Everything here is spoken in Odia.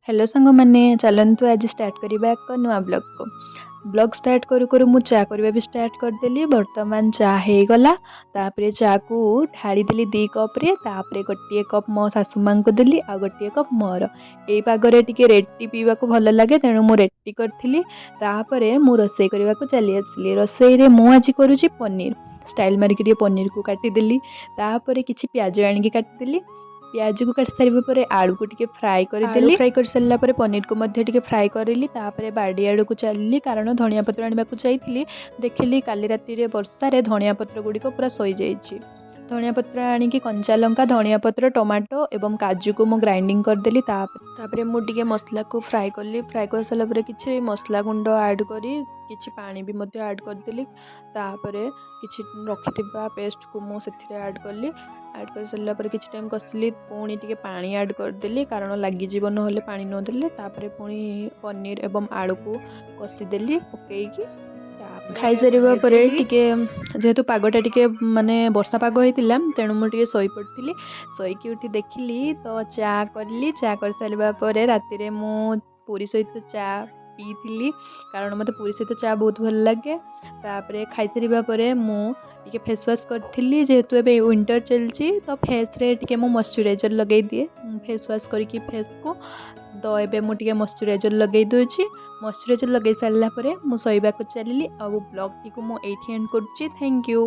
ହ୍ୟାଲୋ ସାଙ୍ଗମାନେ, ଚାଲନ୍ତୁ ଆଜି ଷ୍ଟାର୍ଟ କରିବା ଏକ ନୂଆ ବ୍ଲଗ୍କୁ। ବ୍ଲଗ୍ ଷ୍ଟାର୍ଟ କରୁ କରୁ ମୁଁ ଚା କରିବା ବି ଷ୍ଟାର୍ଟ କରିଦେଲି। ବର୍ତ୍ତମାନ ଚା ହେଇଗଲା। ତାପରେ ଚାକୁ ଢାଳିଦେଲି 2 କପ୍ରେ। ତାପରେ ଗୋଟିଏ କପ୍ ମୋ ଶାଶୁ ମାଆଙ୍କୁ ଦେଲି ଆଉ ଗୋଟିଏ କପ୍ ମୋର। ଏଇ ପାଗରେ ଟିକେ ରେଡ୍ ଟି ପିଇବାକୁ ଭଲ ଲାଗେ, ତେଣୁ ମୁଁ ରେଡ୍ ଟି କରିଥିଲି। ତାପରେ ମୁଁ ରୋଷେଇ କରିବାକୁ ଚାଲି ଆସିଲି। ରୋଷେଇରେ ମୁଁ ଆଜି କରୁଛି ପନିର। ଷ୍ଟାଇଲ୍ ମାରିକି ଟିକେ ପନିରକୁ କାଟିଦେଲି। ତାପରେ କିଛି ପିଆଜ ଆଣିକି କାଟିଦେଲି। ପିଆଜକୁ କାଟି ସାରିବା ପରେ ଆଳୁକୁ ଟିକେ ଫ୍ରାଏ କରିଦେଲି। ଫ୍ରାଏ କରିସାରିଲା ପରେ ପନିରକୁ ମଧ୍ୟ ଟିକେ ଫ୍ରାଏ କରିଲି। ତାପରେ ବାଡ଼ି ଆଡ଼କୁ ଚାଲିଲି, କାରଣ ଧଣିଆ ପତ୍ର ଆଣିବାକୁ ଯାଇଥିଲି। ଦେଖିଲି କାଲି ରାତିରେ ବର୍ଷାରେ ଧଣିଆ ପତ୍ର ଗୁଡ଼ିକ ପୁରା ଶୋଇଯାଇଛି। ଧଣିଆ ପତ୍ର ଆଣିକି କଞ୍ଚା ଲଙ୍କା, ଧଣିଆ ପତ୍ର, ଟମାଟୋ ଏବଂ କାଜୁକୁ ମୁଁ ଗ୍ରାଇଣ୍ଡିଙ୍ଗ କରିଦେଲି। ତାପରେ ମୁଁ ଟିକେ ମସଲାକୁ ଫ୍ରାଏ କଲି। ଫ୍ରାଏ କରିସାରିଲା ପରେ କିଛି ମସଲା ଗୁଣ୍ଡ ଆଡ଼୍ କରି କିଛି ପାଣି ବି ମଧ୍ୟ ଆଡ଼୍ କରିଦେଲି। ତାପରେ କିଛି ରଖିଥିବା ପେଷ୍ଟକୁ ମୁଁ ସେଥିରେ ଆଡ଼୍ କଲି। ଆଡ଼୍ କରିସାରିଲା ପରେ କିଛି ଟାଇମ୍ କଷିଲି। ପୁଣି ଟିକେ ପାଣି ଆଡ଼୍ କରିଦେଲି, କାରଣ ଲାଗିଯିବ ନହେଲେ ପାଣି ନଦେଲେ। ତାପରେ ପୁଣି ପନିର ଏବଂ ଆଳୁକୁ କଷିଦେଲି ପକେଇକି। ତାପରେ ଖାଇସାରିବା ପରେ ଟିକେ, ଯେହେତୁ ପାଗଟା ଟିକେ ମାନେ ବର୍ଷା ପାଗ ହେଇଥିଲା, ତେଣୁ ମୁଁ ଟିକେ ଶୋଇପଡ଼ିଥିଲି। ଶୋଇକି ଉଠି ଦେଖିଲି ତ ଚା କଲି। ଚା କରିସାରିବା ପରେ ରାତିରେ ମୁଁ ପୁରୀ ସହିତ ଚା ପିଇଥିଲି, କାରଣ ମୋତେ ପୁରୀ ସହିତ ଚା ବହୁତ ଭଲ ଲାଗେ। ତାପରେ ଖାଇସାରିବା ପରେ ମୁଁ ଟିକେ ଫେସ୍ ୱାଶ୍ କରିଥିଲି। ଯେହେତୁ ଏବେ ୱିଣ୍ଟର୍ ଚାଲିଛି, ତ ଫେସ୍ରେ ଟିକେ ମୁଁ ମଶ୍ଚରାଇଜର୍ ଲଗାଇ ଦିଏ ଫେସ୍ ୱାଶ୍ କରିକି ଫେସ୍କୁ। ତ ଏବେ ମୁଁ ଟିକେ ମଶ୍ଚରାଇଜର୍ ଲଗାଇ ଦେଉଛି। ମଶ୍ଚରାଇଜର୍ ଲଗାଇ ସାରିଲା ପରେ ମୁଁ ଶୋଇବାକୁ ଚାଲିଲି। ଆଉ ବ୍ଲଗ୍ଟିକୁ ମୁଁ ଏଇଠି ଏଣ୍ଡ କରୁଛି। Thank you.